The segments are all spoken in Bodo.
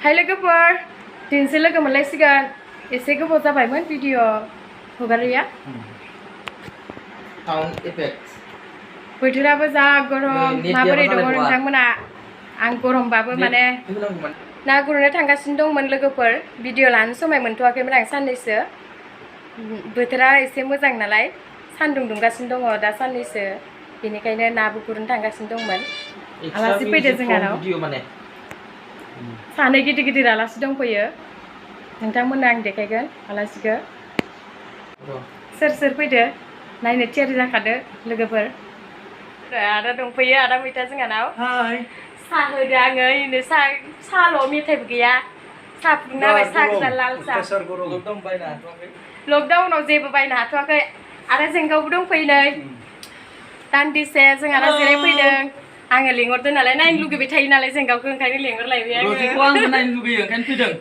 Hai lwgwpwr, दिनैसो लोगो मोनलायसिगोन एसे गोबाव जाबायमोन भिडिअ हगारिया साउन्ड इफेक्ट बोथोराबो जा गरम माबोरै दङ नोंथांमोना आं गरमबाबो माने ना गुरनो थांगासिनो दंमोन लोगोफोर भिडिअ लानो समाय मोनथ'वाखैमोन आं साननैसो बोथोरा एसे मोजां नालाय सान्दुं दुंगासिनो दङ दा साननैसो बेनिखायनो नाबो गुरनो थांगासिनो दंमोन आलासि फैदो जोंहानाव सानै गिदिर गिदिर आलासि दंफैयो नोंथांमोननो आं देखायगोन आलासिखौ सोर सोर फैदो नायनो थियारि जाखादो लोगोफोर आदा दंफैयो आदा मैथा जोंहानाव साहा होदो आङो इनो साहाल' मेथाइबो गैया साहा फुदुंना होबाय साहा गोजा लाल साहा लकडाउनाव जेबो बायनो हाथ'वाखै आरो जेंगावबो दंफैयो नै दान्दिसे जोंहाना जिरायफैदों आङो लिंहरदों नालाय नायनो लुगैबाय थायो नालाय जेंगावखौ ओंखायनो लिंहरलायबाय आङो नायनो लुगैयो ओंखायनो फैदों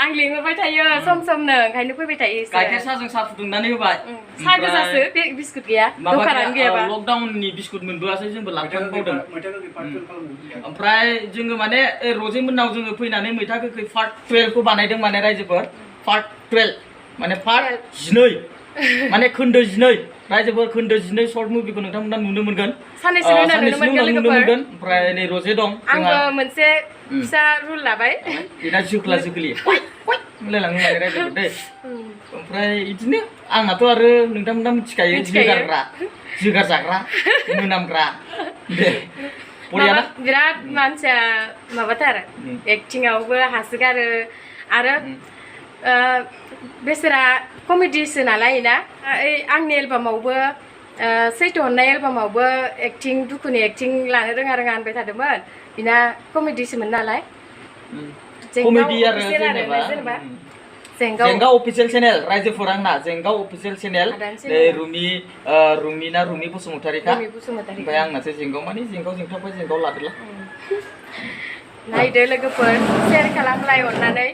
आं लिंहरबाय थायो सम समनो ओंखायनो फैबाय थायो गाइखेर साहाजों साहा फुदुंनानै होबाय साहा गोजासो बे बिस्कुट गैया दखानानो गैयाबा लकडाउननि बिस्कुट मोनबोआसै जोंबो लाबोनो बावदों ओमफ्राय जोङो माने रजे मोननाव जोङो फैनानै मैथा गोखै part 12 खौ बानायदों माने रायजोफोर part 12 माने part 12 माने खोन्दो 12 रायजोफोर खोन्दो 12 शर्ट मुभिखौ नोंथांमोना नुनो मोनगोन साननैसो नुनो मोनगोन ओमफ्राय नै रजे दं आंबो मोनसे फिसा रुल लाबाय बेना जोख्ला जोख्लि होनलायलाङो माने रायजोफोर दै ओमफ्राय बिदिनो आंनाथ' आरो नोंथांमोना मिथिखायो जोगार जाग्रा मोनामग्रा दे बिराद मानसिया माबाथार एक्टिंआवबो हासोगारो आरो बेसोरा कमेडिसो नालाय ना आंनि एलबामावबो सैथो अननाय एलबामावबो एक्टिं दुखुनि एक्टिं लानो रोङा होनबाय थादोंमोन बिना कमेडिसोमोन नालाय कमेडि आरो जेनेबा जेंगाव अफिसियेल चेनेल रायजोफोर आंना जेंगाव अफिसियेल चेनेल रुमि बसुमतारीखा ओमफ्राय आंनासो जेंगाव माने जेंगाव जेंथावबाय जेंगाव लादोला नायदो लोगोफोर शेयार खालामलाय अननानै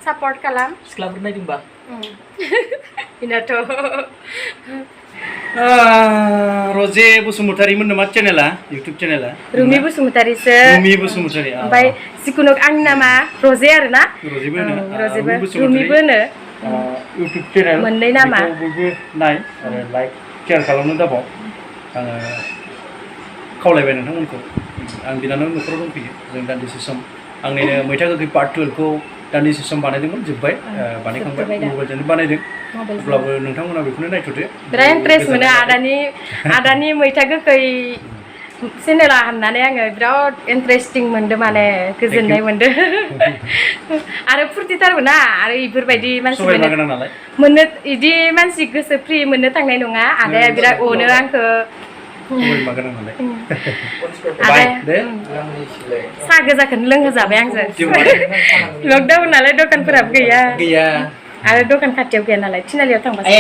सापर्ट खालाम सिख्लाफोर नायदोंबा बेनाथ' रजे बसुमतारीमोन नामा चेनेला इउटुब चेनेला रुमि बसुमतारीसो ओमफ्राय जिखुनु आंनि नामा रजे आरो ना रुमिबो होनो इउटुब चेनेल मोननै नामा बयबो नाय आरो लाइक शेयार खालामनो दाबाव आङो खावलायबाय नोंथांमोनखौ आं बिनानाव न'खराव दंफैयो जों दान्दिसे सम आंनिनो मैथा गोखै part 12 खौ दान्दिसे सम बानायदोंमोन जोब्बाय बानायखांबाय मबाइलजोंनो बानायदों अब्लाबो नोंथांमोना बेखौनो नायथ'दो बिराद इन्ट्रेस्ट मोनो आदानि मैथा गोखै चेनेला हाबनानै आङो बिराद इन्ट्रेस्टिं मोनदों माने गोजोननाय मोनदों आरो फुर्टिथारबो ना आरो इफोरबायदि मानसि मोननो इदि मानसि गोसो फ्रि मोननो थांनाय नङा आदाया बिराद अनो आंखौ साहा गोजाखौनो लोंहोजाबाय आंजों लकडाउन नालाय दखानफोराबो गैया आरो दखान खाथियाव गैया नालाय थिनालियाव थांबासो